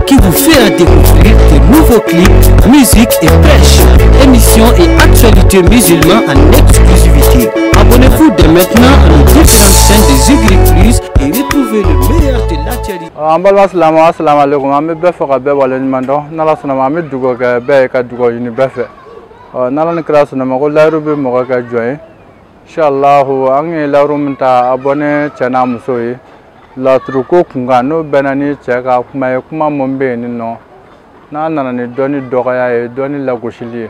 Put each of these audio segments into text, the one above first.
qui vous fera découvrir de nouveaux clips, musique et prêches, émissions et actualités musulmanes en exclusivité. Abonnez-vous dès maintenant à nos différentes chaînes de Zigri Plus et retrouvez le meilleur de l'actualité. An balima silamɛw, asalamu alaikum. An bɛ bɛɛ fɔ ka bɛɛ waleɲuman dɔn. N'Ala sɔnna ma, an bɛ dugawu kɛ bɛɛ ye ka dugawu ɲini bɛɛ fɛ. Ɔ, n'Ala ni kira sɔnna ma, ko layiru bɛ mɔgɔ kɛ jɔn ye. Inshallah, an ye layiru min ta abonné cɛ n'a muso ye laturuko kunkan, n'o bɛnna ni cɛ ka kuma ye, kuma mun bɛ yen nɔ, n'a nana ni dɔnni dɔgɔya ye, dɔnni lagosili ye.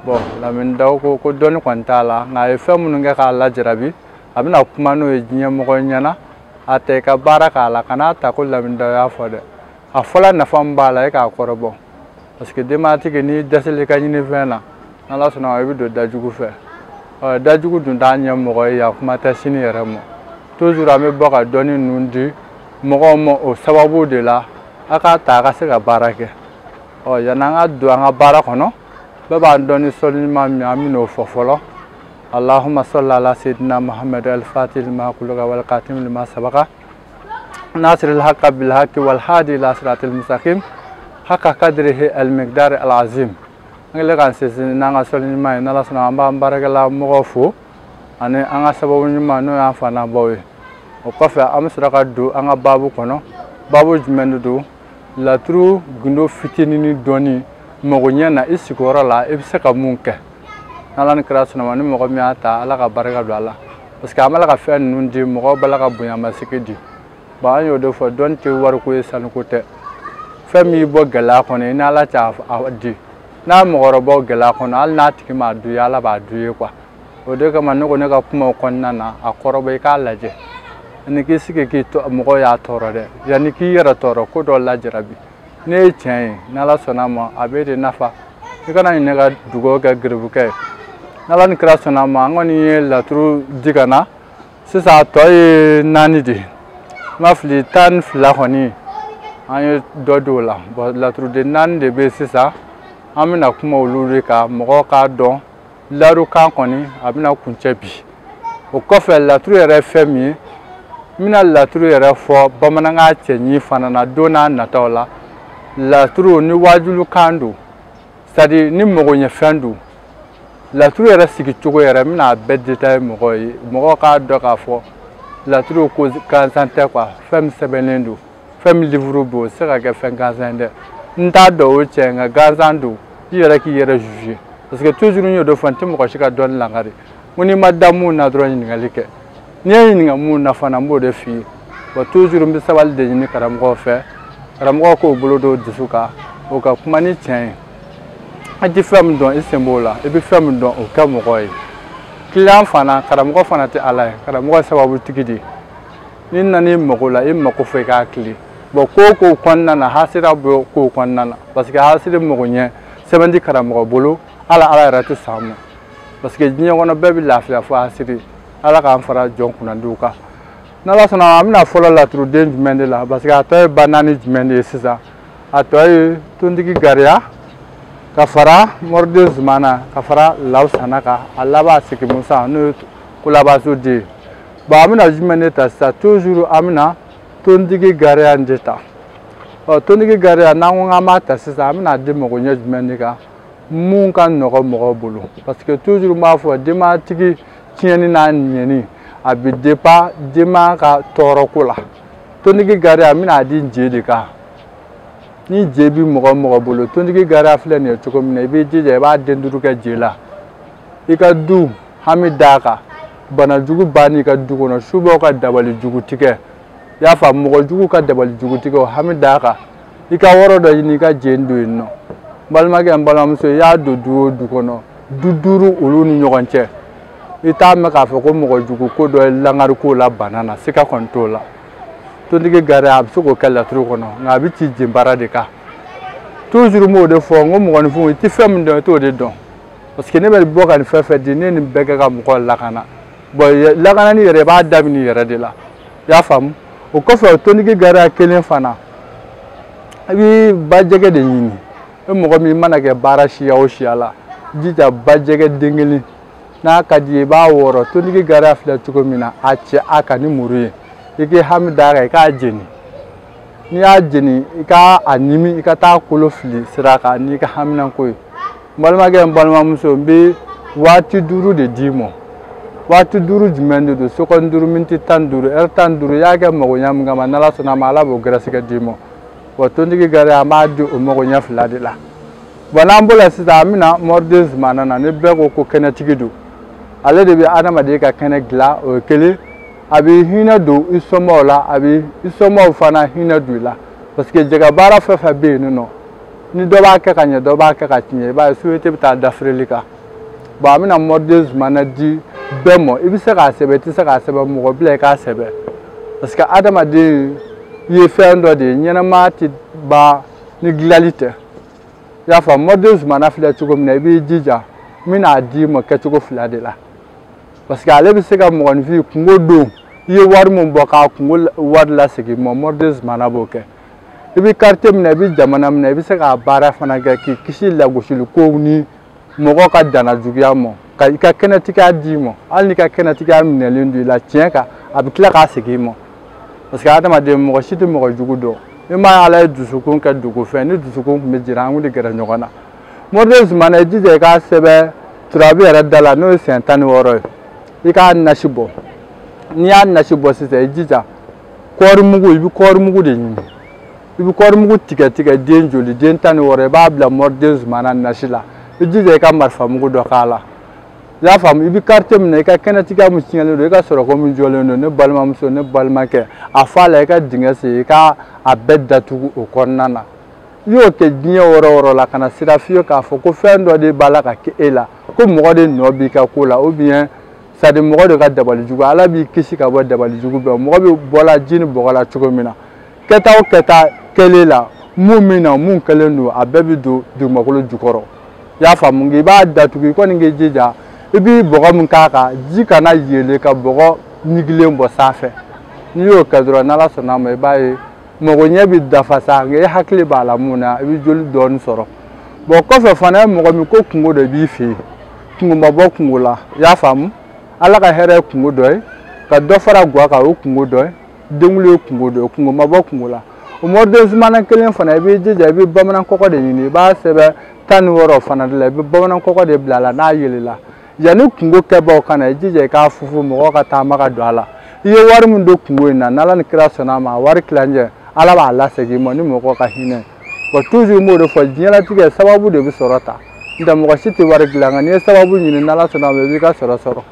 Bon, Lamini Daw ko ko dɔnni kɔni t'a la, nka a ye fɛn minnu kɛ k'a lajarabi, a bɛna kuma n'o ye diɲɛ mɔgɔ ɲɛna. A tɛ i ka baara k'a la, kan'a ta ko Lamini Daw y'a fɔ dɛ. A fɔla, nafa min b'a la, e k'a kɔrɔbɔ, parce que denbayatigi, n'i dɛsɛl'i ka ɲinifɛn na, n'Ala sɔnna ma, i bɛ don dajugu fɛ. Ɔ, dajugu dun t'a ɲɛ mɔgɔ ye yan, kuma tɛ sini yɛrɛ ma. Toujours an bɛ bɔ ka dɔnni ninnu di mɔgɔw ma, o sababu de la a k'a ta a ka se ka baara kɛ. Ɔ, yanni an ka don an ka baara kɔnɔ, bɛɛ b'an dɔn ni sɔli ɲuman min, an bɛ n'o fɔ fɔlɔ. Allahumma salli ala sayyidina Muhammad al-Fatih lima kuluka wal khatim lima sabaka nasir al-haqqa bil haqqi wal hadi ila siratil mustaqim haqqa qadrihi al-miqdar al-azim. An kɛlen k'an sinsin n'an ka sɔli ɲuman ye, n'Ala sɔnna, an b'an baarakɛla mɔgɔw fo ani an ka sababu ɲuman, n'o y'an fa n'an baw ye. O kɔfɛ, an bɛ sɔrɔ ka don an ka baabu kɔnɔ. Baabu jumɛn de don? Laturu gundo fitinin dɔɔni, mago ɲɛ na i sigiyɔrɔ la, i bɛ se ka mun kɛ. N'Ala ni kira sɔnna ma, ni mɔgɔ min y'a ta, Ala ka barika don a la, parce que an b'a la ka fɛn ninnu di mɔgɔw b'a la ka bonyamasegin di. Bon, an y'o de fɔ, dɔnni tɛ wariko ye, sanuko tɛ. Fɛn min y'i bɔ gɛlɛya kɔnɔ, i ni Ala cɛ, a di. N'a mɔgɔ wɛrɛ bɔ gɛlɛya kɔnɔ, hali n'a tigi m'a dun ye, Ala b'a dun ye quoi. O de kama ne ko ne ka kumaw kɔnɔna na, a kɔrɔbɔ, i k'a lajɛ. Ni k'i sigi k'i mɔgɔw y'a tɔɔrɔ dɛ, yanni k'i yɛrɛ tɔɔrɔ, ko dɔ lajarabi. Ne ye tiɲɛ ye, n'Ala sɔnna ma, a b'e de nafa. I kana ɲinɛ ka dugawu kɛ garibukɛ ye. N'Ala ni kira sɔnna ma, an kɔni ye laturu di ka na sisan, a tɔ ye naani de ye, n ma fili, 12 kɔni, an ye dɔ di o la. Bon, laturuden naani de bɛ yen sisan, an bɛna kuma olu de kan, mɔgɔw k'a dɔn. Layirukan kɔni, a bɛna kuncɛ bi. O kɔfɛ, laturu yɛrɛ ye fɛn min ye, n bɛna laturu yɛrɛ fɔ bamanankan cɛɲi fana na don n'a nataw la. Laturu ni waajulukan don, c'est à dire ni magoɲɛfɛn don. Laturu yɛrɛ sigicogo yɛrɛ, n bɛna a bɛɛ détailler mɔgɔw ye, mɔgɔw k'a dɔn k'a fɔ laturu ko gansan tɛ quoi. Fɛn min sɛbɛnnen don, fɛn min livre bɛ, o tɛ se ka kɛ fɛn gansan ye dɛ. N t'a dɔn o cɛ, nka gansan don, i yɛrɛ k'i yɛrɛ juger, parce que toujours n y'o de fɔ, n tɛ mɔgɔ si ka dɔnni langari. N ko n'i ma da mun na dɔrɔn, ɲininkali kɛ. N'i ye ɲininka mun na fana, n b'o de f'i ye. Bon, toujours n bɛ sabali de ɲini karamɔgɔw fɛ, karamɔgɔw k'o bolo don dusu kan, o ka kuma ni tiɲɛ ye. I tɛ fɛn min dɔn, i sen b'o la. I bɛ fɛn min dɔn, o kɛ mɔgɔ ye. Client fana, karamɔgɔ fana tɛ Ala ye, karamɔgɔ ye sababutigi de ye. N'i nana i mago la, i mako fɔ i k'a tile. Bon, ko o ko kɔnɔna na, hasira bɛ kow kɔnɔna na, parce que hasiri mago ɲɛ sɛbɛn ti karamɔgɔ bolo. Ala, Ala yɛrɛ tɛ sɔn a ma, parce que diɲɛ kɔnɔ bɛɛ bɛ lafiya fo hasiri. Ala k'an fara jɔn kunnandiw kan. N'Ala sɔnna, an bɛna fɔlɔ laturuden jumɛn de la? Parce que a tɔ ye ba naani jumɛn de ye sisan? A tɔ ye tontigi gariya, ka fara mɔriden zumana, ka fara lawusana kan, a laban sigi musa, n'o ye kolabaso den ye. Bon, an bɛna jumɛn de ta sisan? Toujours an bɛna tontigi gariya in de ta. Ɔ, tontigi gariya, n'an ko k'an b'a ta sisan, an bɛna di magoɲɛ jumɛn de kan, mun ka nɔgɔ mɔgɔw bolo? Parce que toujours n b'a fɔ, denbayatigi tiɲɛni n'a ɲɛni, a bɛ dépend denbaya ka tɔɔrɔ ko la. Tontigi gariya, n bɛna a di je de kan. Ni je bi mɔgɔ mɔgɔ bolo, tontigi gariya filɛ nin ye cogo min na, i b'i jija, i b'a den duuru kɛ je la, i ka du hami d'a kan, bana jugu banni i ka du kɔnɔ, subaw ka dabali jugu tigɛ, i y'a faamu, mɔgɔ jugu ka dabali jugu tigɛ, o hami d'a kan. I ka wɔrɔ dɔ ɲini, i ka je don yen nɔ. N balimakɛ, n balimamuso, i y'a don du o du kɔnɔ, du duuru olu ni ɲɔgɔn cɛ, i t'a mɛn k'a fɔ ko mɔgɔ jugu ko dɔ ye langari ko la bana na, siga kɔni t'o la. Tontigi gariya, a bɛ se k'o kɛ laturu kɔnɔ, nka a bɛ ci jen baara de kan. Toujours n b'o de fɔ, n ko mɔgɔninfinw, i tɛ fɛn min dɔn, i t'o de dɔn, parce que ne bɛ bɔ ka nin fɛn fɛn di, ne ye nin bɛɛ kɛ ka mɔgɔw lakana. Bon, lakanani yɛrɛ, i b'a daminɛ i yɛrɛ de la, i y'a faamu. O kɔfɛ, tontigi gariya kelen fana, i bɛ bajɛgɛ de ɲini. E mɔgɔ min mana kɛ baara siya o siya la, jija bajɛgɛ den kelen, n'a ka di ye, i b'a wɔrɔ. Tontigi gariya filɛ cogo min na, a cɛ a kan ni muru ye, i k'i hami d'a kan, i k'a jeni. N'i y'a jeni i ka a ɲimi i ka taa kolo fili sira kan n'i ka haminanko ye. N balimakɛ, n balimamuso, n bɛ waati 5 de d'i ma. Waati 5 jumɛn de don? Seconde 5, miniti 15, heure 15, i y'a kɛ magoɲɛ min kama, n'Ala sɔnna a ma, Ala b'o gɛrɛsɛgɛ d'i ma. Wa tontigi gari an b'a di o magoɲɛ 2 de la. Bon, n'an bɔra sisan, an bɛna Mɔriden Zumana na. Ni bɛɛ ko ko kɛnɛtigi don, ale de bɛ adamaden ka kɛnɛ dilan, o ye kelen. A bɛ hinɛ don i somɔgɔw la, a bɛ i somɔgɔw fana hinɛ don i la, parce que jɛgɛ baara fɛn fɛn bɛ yen nɔ, ni dɔ b'a kɛ ka ɲɛ, dɔ b'a kɛ ka tiɲɛ, i b'a ye société bɛ taa dafirili kan. Bon, an bɛna Mɔriden Zumana di bɛɛ ma. I bɛ se k'a sɛbɛn, i tɛ se k'a sɛbɛn, mɔgɔ bila i k'a sɛbɛn, parce que adamaden ye fɛn dɔ de ye, ɲɛnɛmaya tɛ ban ni dilanli tɛ. I y'a faamu? Mɔriden Zumana filɛ cogo min na, i b'i jija, n bɛna d'i ma kɛcogo 2 de la, parce que ale bɛ se ka mɔgɔninfin kungo don, i ye wari min bɔ k'a kungo wari lasegin i ma, Mɔriden Zumana b'o kɛ. I bɛ quartier minɛ, i bɛ jamana minɛ, i bɛ se k'a baara fana kɛ k'i kisi lagosili kow ni mɔgɔw ka danna juguya ma, ka i ka kɛnɛtigiya d'i ma. Hali n'i ka kɛnɛtigiya minɛlen don i la tiɲɛ kan, a bɛ tila k'a segin i ma, parce que adamaden mɔgɔ si tɛ mɔgɔ jugu dɔn. I m'a ye, Ala ye dusukun kɛ dugufɛn, ni dusukun tun bɛ jira, an kun tɛ gɛrɛ ɲɔgɔn na. Mɔriden Zumana, i jija i k'a sɛbɛn turabi yɛrɛ da la, n'o ye siɲɛ 16 ye, i k'a nasi bɔ. N'i y'a nasi bɔ sisan, i jija kɔɔri mugu, i bɛ kɔɔri mugu de ɲini, i bɛ kɔɔri mugu tigɛ tigɛ den joli, den 16, i b'a bila Mɔriden Zumana nasi la. I jija i ka marifa mugu dɔ k'a la. I y'a faamu? I bɛ quartier minɛ, i ka kɛnɛtigiya min tiɲɛlen don, i ka sɔrɔko min jɔlen don, ne balimamuso, ne balimakɛ, a fɔ a la, i ka dingɛ sen, i ka a bɛɛ datugu o kɔnɔna na. I y'o kɛ diɲɛ yɔrɔ o yɔrɔ la, kana sira fiyewu k'a fɔ ko fɛn dɔ de b'a la ka kɛ e la, ko mɔgɔ de nɔ b'i ka ko la, ou bien c'est-à-dire mɔgɔ de ka dabali jugu. Ala b'i kisi ka bɔ dabali jugu bɛɛ. Mɔgɔ bɛ bɔla ji ni bɔgɔ la cogo min na, kɛta o kɛta kɛlen la, mun min na, mun kɛlen don, a bɛɛ bɛ don dugumakolo jukɔrɔ. I y'a faamu? I b'a datugu, i kɔni k'i jija, i b'i bɔgɔ min k'a kan, ji kana yeelen ka bɔgɔ ɲigilen bɔ sanfɛ. N'i y'o kɛ dɔrɔn, n'Ala sɔnna a ma, i b'a ye magoɲɛ bɛ dafa sa, nka e hakili b'a la mun na, i bɛ joli dɔɔni sɔrɔ. Bon, kɔfɛ fana, ye mɔgɔ min ko kungo dɔ b'i fɛ yen, kungo ma bɔ kungo la, i y'a faamu? Ala ka hɛrɛ ye kungo dɔ ye, ka dɔ fara guwa kan, o ye kungo dɔ ye, denwulu ye kungo dɔ ye, kungo ma bɔ kungo la. O Mɔriden Zumana kelen fana, i b'i jija, i bɛ bamanan kɔkɔ de ɲini, i b'a sɛbɛn 16 fana de la, i bɛ bamanan kɔkɔ de bila a la. N'a yelela, yanni kungo kɛbaaw ka na, i jija i k'a fufu, mɔgɔw ka taama ka don a la. I ye wari min don kungo in na, n'Ala ni kira sɔnna a ma, a wari tilancɛ Ala b'a lasegin i ma ni mɔgɔw ka hinɛ. Wa toujours n b'o de fɔ, diɲɛlatigɛ sababu de bɛ sɔrɔ ta, n'o tɛ mɔgɔ si tɛ wari dilan, nka n'i ye sababu ɲini, n'Ala sɔnna a ma, i b'i ka sɔrɔ sɔrɔ.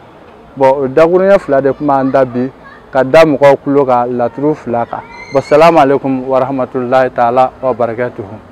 Bon, o dakuruɲɛ 2 de tun b'an da bi ka da mɔgɔw tulo kan laturu 2 kan. Bon, salamu aleykum wa rahmatulahi taala wa barakatuhu.